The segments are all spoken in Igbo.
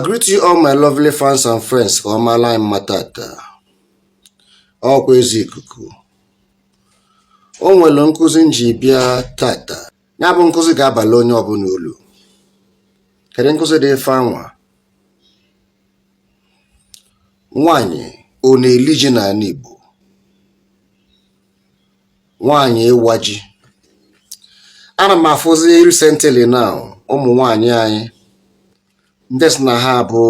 Greet you all my lovely fans and friends ka ọ maala anyị mma tata. Ọkwa ezi ikuku. O nwere nkụzi m ji bịa tata. Ya bụ nkụzi ga-abalị onye ọbụla ulu. Kedu nkụzi dị ife anwa? Nwaanyị ọ na-eli ji n'ala Igbo? Nwaanyị ịwa ji. Ana m afụzi recently now ụmụ nwaanyị anyị ndị sị na ha bụ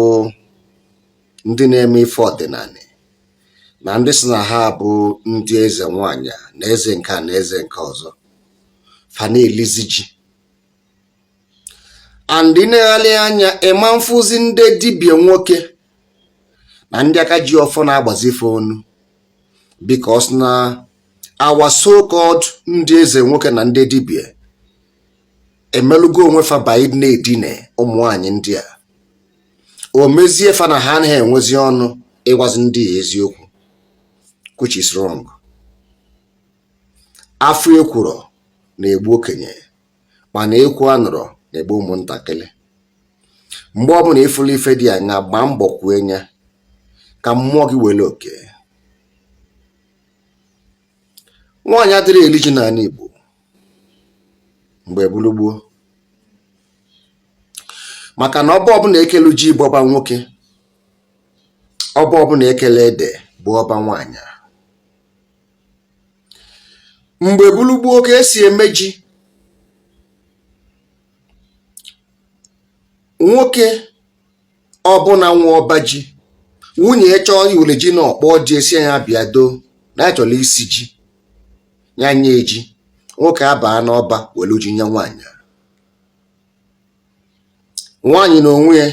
ndị na-eme ife ọdịnala na ndị sị na ha bụ ndị eze nwaanyị na eze nke a na eze nke ọzọ fa na-elizi ji and i negharị anya ị ma afụzi ndị dibịa nwoke na ndị aka ji ọfọ na-agbazi fa onu because na our so-called ndị eze nwoke na ndị dibịa emelụgo onwe fa by na-edine ụmụ nwaanyị ndị a o mezie fa na ha anaghị enwezi ọnụ ịgwazi ndị a eziokwu, which is wrong. Afọ ekwuro na-egbu okenye mana ekwu anụrọ na-egbu ụmụntakịrị. Mgbe ọbụla ị fụrụ ife dị anya, gbaa mbọ kwue nya ka mmụọ gị were oke. Nwaanyị adịrọ eli ji n'ala Igbo mgbe bulu gboo, maka na ọba ọbụla ekelu ji bụ ọba nwoke, ọba ọbụla ekele ede bụ ọba nwaanyị. Mgbe bulu gboo ka esi eme ji, nwoke ọbụla nwe ọba ji, nwunye ya chọọ iwere ji na ọ kpọọ di sị ya bịa doo na ya chọrọ isi ji, ya nye ji, nwoke abaa n'ọba were ji nye nwaanyị. Nwaanyị na onwe ya,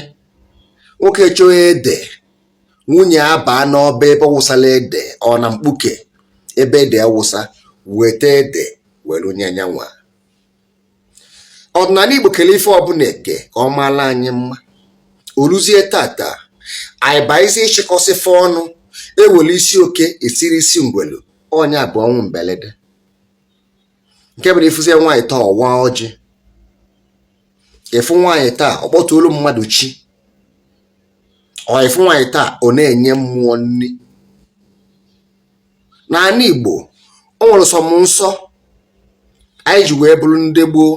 nwoke chọọ ede, nwunye abaa n'ọba ebe ọ wụsala ede ọ na mkpuke ebe ede awụsa, weta ede were nye ya nwa. Ọdịnala Igbo kele ife ọbụla eke ka ọ maala anyị mma. O luzie tata, anyị baizi ịchịkọsị ife ọnụ, ewere isi oke esiri isi ngwelu, ọ nya bụ ọnwụ mbelede. Nke bụ na ị fụzie nwaanyị taa ọ waa ọjị, ị fụ nwaanyị taa ọ kpọtuolu mmadụ chi, ọ ị fụ nwaanyị taa ọ na-enye mmụọ nri. N'ala Igbo o nwere some nsọ anyị ji wee bụrụ ndị gboo.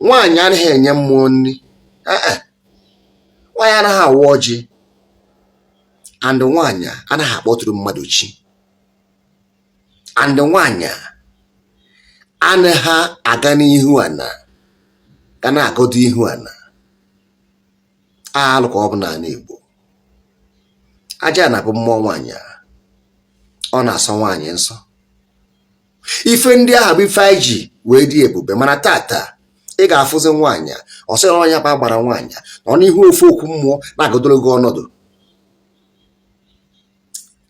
Nwaanyị anaghị enye mmụọ nri, ee, nwaanyị anaghị awa ọjị, and nwaanyị anaghị akpọtụrụ mmadụ chi, and nwaanyị anaghị aga n'ihu ana ga na-agọdo ihu ana. Alụ ka ọ bụ n'ala Igbo. Aja ana bụ mmụọ nwaanyị, ọ na-asọ nwaanyị nsọ. Ife ndị ahụ bụ ife anyị ji wee dị ebube, mana tata ị ga-afụzi nwaanyị ọ sị na ọ nya bụ agbara nwaanyị nọ n'ihu ofu okwu mmụọ na-agodoro gị ọnọdụ.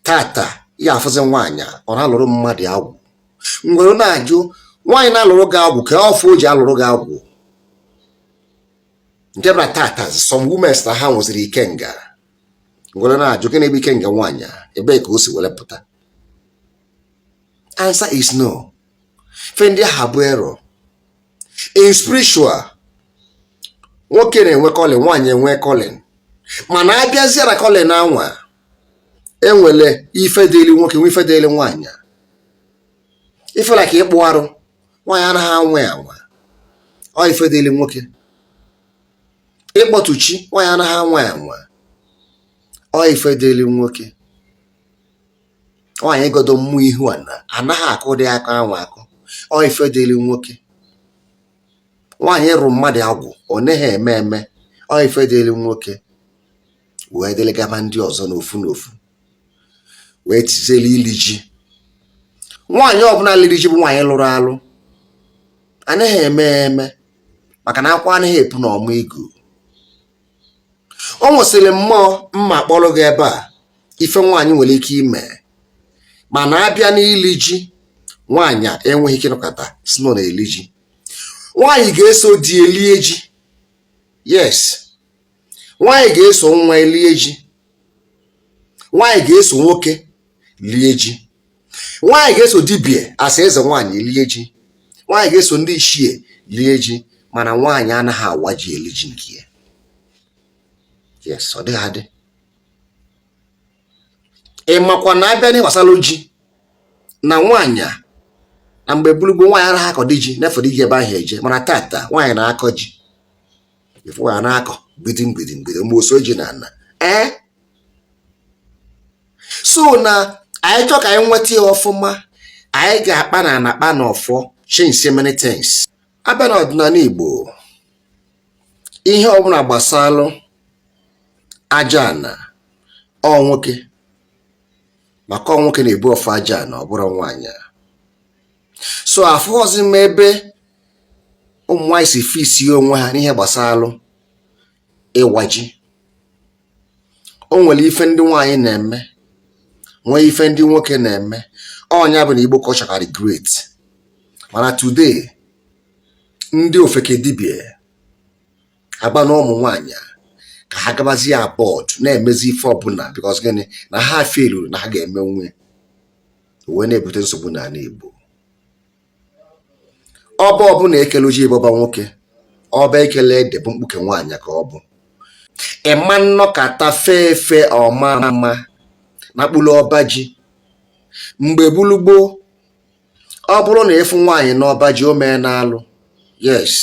Tata ị ga-afụzi nwaanyị ọ na-alụrụ mmadụ agwụ. M were na-ajụ nwaanyị na-alụrụ gị agwụ ka ọfọ o ji alụrụ gị agwụ, nke bụ na tata some women na ha nweziri ikenga. M were na-ajụ gịnị bụ ikenga nwaanyị a, ebee ka o si were pụta? Answer is no. Ife ndị ahụ bụ error. In spiritual, nwoke na-enwe calling, nwaanyị enwe calling, mana abịazie na calling anwa, enwere ife dịrị nwoke nwe ife dịrị nwaanyị. Ife like ịkpụ arụ, nwaanyị anaghị anwa anwa, ọ ife dịrị nwoke. Ịkpọtụ chi, nwaanyị anaghị anwa anwa, ọ ife dịrị nwoke. Nwaanyị ịgodo mmụọ ihu ana anaghị akụ dị aka anwa akụ, ọ ife dịrị nwoke. Nwaanyị ịrụ mmadụ agwụ, ọ naghị eme eme, ọ ife dịrị nwoke, wee dịrị gaba ndị ọzọ n'ofu n'ofu wee tiziere ili ji. Nwaanyị ọbụla liri ji bụ nwaanyị lụrụ alụ, anaghị eme eme, maka na akwa anaghị epu n'ọmụ igu. O nwesịrị mmụọ mma kpọrọ gị ebe a ife nwaanyị nwere ike ime, mana abịa n'ili ji, nwaanyị enweghị ike ịnọkọta si nọ na-eli ji. Nwaanyị ga-eso di elie ji, yes. Nwaanyị ga-eso nwa elie ji, nwaanyị ga-eso nwoke lie ji, nwaanyị ga-eso dibịa asa eze nwaanyị lie ji, nwaanyị ga-eso ndị ichie lie ji, mana nwaanyị anaghị awa ji eli ji nke ya. Yes, ọ dịghị adị. Ị makwa na abịa n'ihe gbasara ji na nwaanyị, na mgbe gboo nwaanyị anaghị akọdị ji na-efọdụ iji ebe ahụ eje, mana tata nwaanyị na-akọ ji. Ifu nwaanyị na-akọ gbidim gbidim gbidim ma oso ji na ana. Ee, so na anyị chọọ ka anyị nweta ya ọfụma, anyị ga-akpa na ana, kpa na ọfọ, change so many things. Abịa n'ọdịnala Igbo, ihe ọbụla gbasalụ aja ana, ọ nwoke, maka ọ nwoke na-ebu ọfọ aja ana, ọ bụrụ nwaanyị. So afụghọzi m ebe ụmụ nwaanyị si fisie onwe ha n'ihe gbasalụ ịwa ji. O nwere ife ndị nwaanyị na-eme, nwee ife ndị nwoke na-eme. Ọnya bụ na Igbo culture karị great, mana today ndị ofeke dibịa agba na ụmụ nwaanyị ka ha gabazie abọd na-emezi ife ọbụla, because gịnị? Na ha feluru na ha ga-eme nwe wee na-ebute nsogbu n'ala Igbo. Ọba ọbụla ekele ji ịbọba nwoke, ọba ekele ede bụ mkpuke nwaanyị ka ọ bụ. Ịma nnọkata fee efe ọma mma na mkpụrụ ọba ji. Mgbe gbulugboo, ọ bụrụ na ịfụ nwaanyị n'ọba ji, o mee n'alụ. Yes,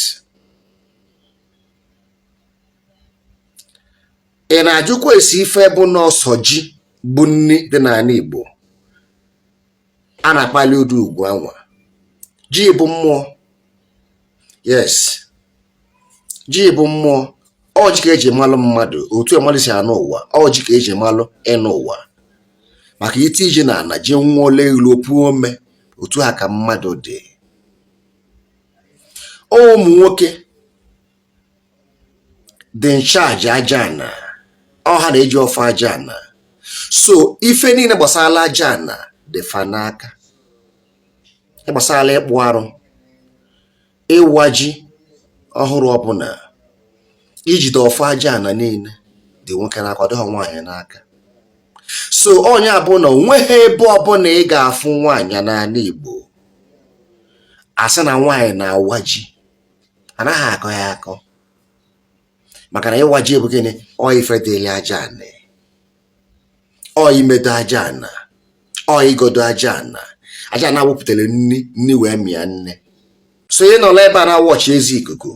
ị na-ajụkwa esi ife bụ n'ọsọ ji bụ nni dị n'ala Igbo a na-akpali ụdị ugwu anwa. Ji bụ mmụọ. Yes, ji bụ mmụọ. Ọ ji ka eji malụ mmadụ, otu mmadụ si anụ ụwa. Ọ ji ka eji malụ ịnụ ụwa, maka iti ji na ana ji nwa ole ilu opuo ome, otu a ka mmadụ dị. Ụmụ nwoke dị in charge aja ana, ọ ha na-eji ọfọ aja ana. So ife niile gbasara aja ana dị fa n'aka. Gbasara ịkpụ arụ, ịwa ji ọhụrụ ọbụla, ijide ọfọ aja ana niile dị nwoke n'aka, ọ dịghị nwaanyị n'aka. So onye abụ na onweghị ebe ọbụla ị ga-afụ nwaanyị n'ala Igbo asị na nwaanyị na-awa ji. Anaghị akọ ya akọ, maka na ịwa ji bụ gịnị? Ọ ife dịrị aja ana, ọ imedo aja ana, ọ igodo aja ana. Aja ana wepụtara nni, nni wee mịa nne. So ị nọrọ ebe a na-awọchi ezi ikuku,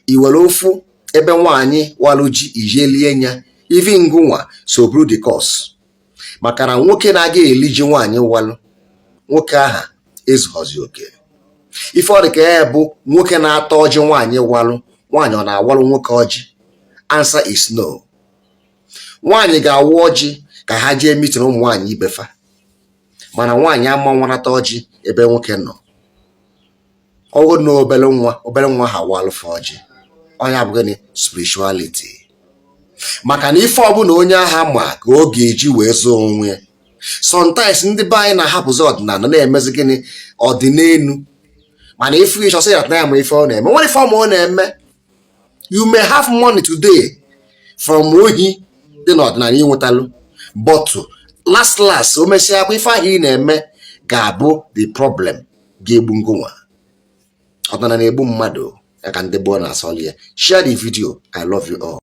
i were ofu ebe nwaanyị walụ ji ijelie nya, even ngụnwa so bụrụ the cause, maka na nwoke na-aga eli ji nwaanyị walụ, nwoke aha ezughọzi oke. Ife ọ dị ka ya bụ nwoke na-ata ọjị nwaanyị walụ, nwaanyị ọ na-awalụ nwoke ọjị? Answer is no. Nwaanyị ga-awa ọjị ka ha jee meeting ụmụ nwaanyị ibe fa, mana nwaanyị ama nwanata ọjị ebe nwoke nọ. Ọgwụ na obere nwa, obere nwa ha walụfe ọjị. Ọnya bụ gịnị? Spirituality. Maka na ife ọbụla onye agha ma ka ọ ga-eji wee zụọ onwe ya. Sometimes ndị be anyị na-ahapụzi ọdịnala, na-emezi gịnị? Ọdịnelu. Mana ifu ịchọsị ya na ya ma ife ọ na-eme, nwere ife ọma ọ na-eme. You may have money today from ohi dị n'ọdịnala ịnwetalụ, but last last, o mesịakwa, ife ahụ ị na-eme ga-abụ the problem ga-egbu ngụnwa. Ọdịnala na-egbu mmadụ ya ka ndị gboo na-asọli ya. Share the video. I love you all.